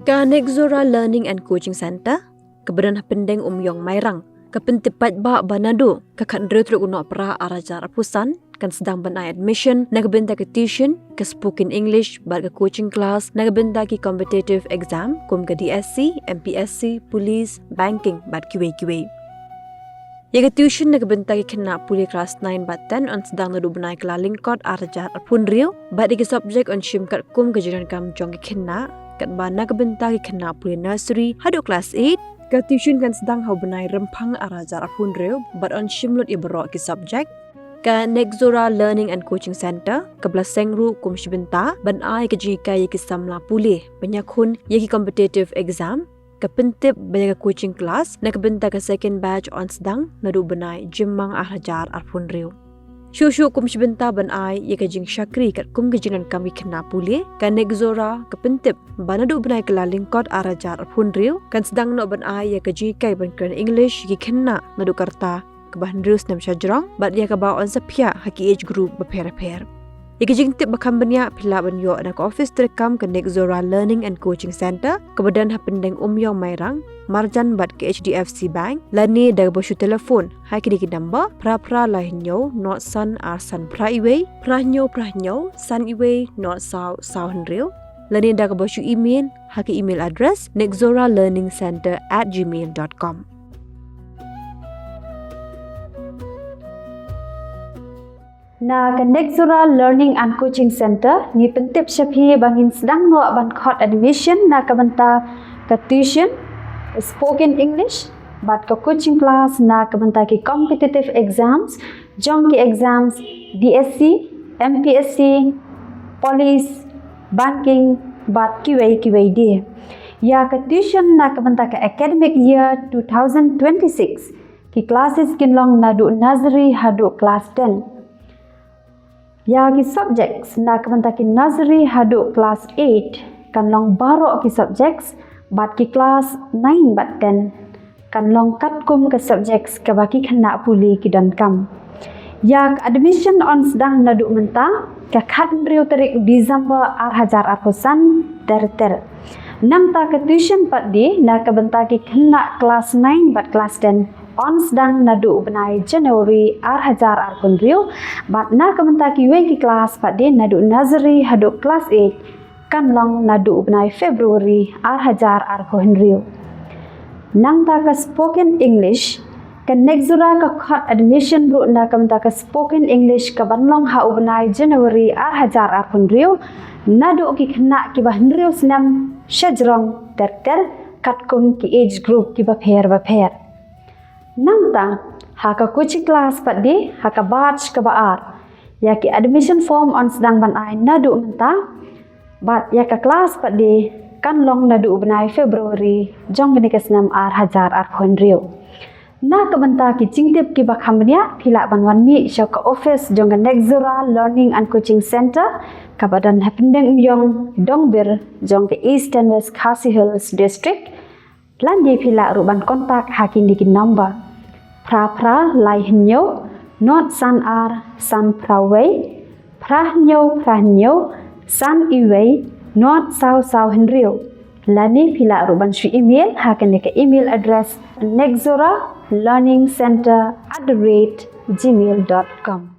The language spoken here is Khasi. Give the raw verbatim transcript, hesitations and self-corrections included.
Ka Nexora Learning and Coaching Center, kaba don ha Pyndengumiong Mairang, ka pyntip paidbah ba naduh ka khathynriew tarik u Nohprah arhajar arphew san, kan sdang ban ai admission na ka bynta ka tuition, ka spoken English bad ka coaching class na ka bynta ki competitive exam kum ka D S C, M P S C, police, banking bad kiwei kiwei. Ïa ka tuition na ka bynta ki khynnah pule klas nine bad ten yn sdang naduh u bnai Kyllalyngkot arhajar arphew hynriew, bad ïa ki subject yn shim katkum ka jingdonkam jong ki khynnah, katba na ka bynta ki khynnah pule nursery haduh klas eight, ka tuition kan sdang ha u bnai Rymphang arhajar arphew hynriew, bad yn shim lut ïa baroh ki subject. Ka Nexora Learning and Coaching Center, kaba la seng ruh kum shi bynta ban ai ka jinghikai ïa ki samla pule ban ïakhun ïa ki competitive exam, ka pyntip ba ïa ka coaching class na ka bynta ka second batch yn sdang naduh u bnai Jymmang arhajar arphew hynriew. Shuh shuh kum shi bynta ban ai ïa ka jingshakri katkum ka jingdonkam ki khynnah pule, ka Nexora ka pyntip ba naduh u bnai Kyllalyngkot arhajar arphew hynriew kan sdang noh ban ai ïa ka jinghikai ban kren English ïa ki khynnah naduh ka rta kaba hynriew snem shajrong, bad ïa kaba yn sa phiah ha ki age group bapher bapher. Ïa ki jingtip ba kham bniah phi lah ban ïoh na ka office treikam ka Nexora Learning and Coaching Center, kaba don ha Pyndengumiong Mairang, marjan bad ka H D F C Bank, lane da kaba shu telephone ha kine ki number: phra phra lai hynñiew, nod san ar san phra iwei, phra hynñiew phra hynñiew, san iwei, nod saw saw hynriew, lane da kaba shu email ha ka email address nexora learning center at gmail dot com. Na ka Nexora Learning and Coaching Center, ngi pyntip sha phi ba ngin sdang noh ban khot admission na ka bynta ka tuition, spoken English, bad ka coaching class na ka bynta ki competitive exams, jong ki exams D S C, M P S C, police, banking, bad kiwei kiwei de. Ïa ka tuition na ka bynta ka academic year two thousand twenty-six, ki classes kin long naduh nursery haduh class ten. Ïa ki subjects na ka bynta ki nursery haduh class eight kan long baroh ki subjects, bad ki class nine bad ten kan long katkum ka subjects kaba ki khynnah pule ki donkam. Ïa ka admission yn sdang naduh mynta, ka khathynriew tarik December arhajar arphew san, ter ter. Nangta ka tuition pat de na ka bynta ki khynnah class nine bad class ten yn sdang naduh u bnai January arhajar arphew hynriew, bad na ka bynta kiwei ki class pat de naduh nursery haduh class eight kan long naduh u bnai February arhajar arphew hynriew. Nangta ka spoken English, ka Nexora ka khot admission ruh na ka bynta ka spoken English kaban long ha u bnai January arhajar arphew hynriew, naduh ki khynnah kiba hynriew snem shajrong ter ter, katkum ki age group kiba pher bapher. Nangta ha ka coaching class pat de ha ka batch kaba ar, ïa ki admission form yn sdang ban ai naduh mynta, bad ïa ka class pat de kan long naduh u bnai February jong kane ka snem arhajar arphew hynriew. Na ka bynta ki jingtip kiba kham bniah, phi lah ban wan mih sha ka office jong ka Nexora Learning and Coaching Center, kaba don ha Pyndengumiong, Dongbir, jong ka Eastern West Khasi Hills District, lane phi lah ruh ban contact ha kine ki number: phra phra lai hynñiew, nod san ar san phra wei, phra hynñiew phra hynñiew, san iwei, nod saw saw hynriew, lane phi lah ruh ban shu email ha kane ka email address nexora learning center at the rate gmail dot com.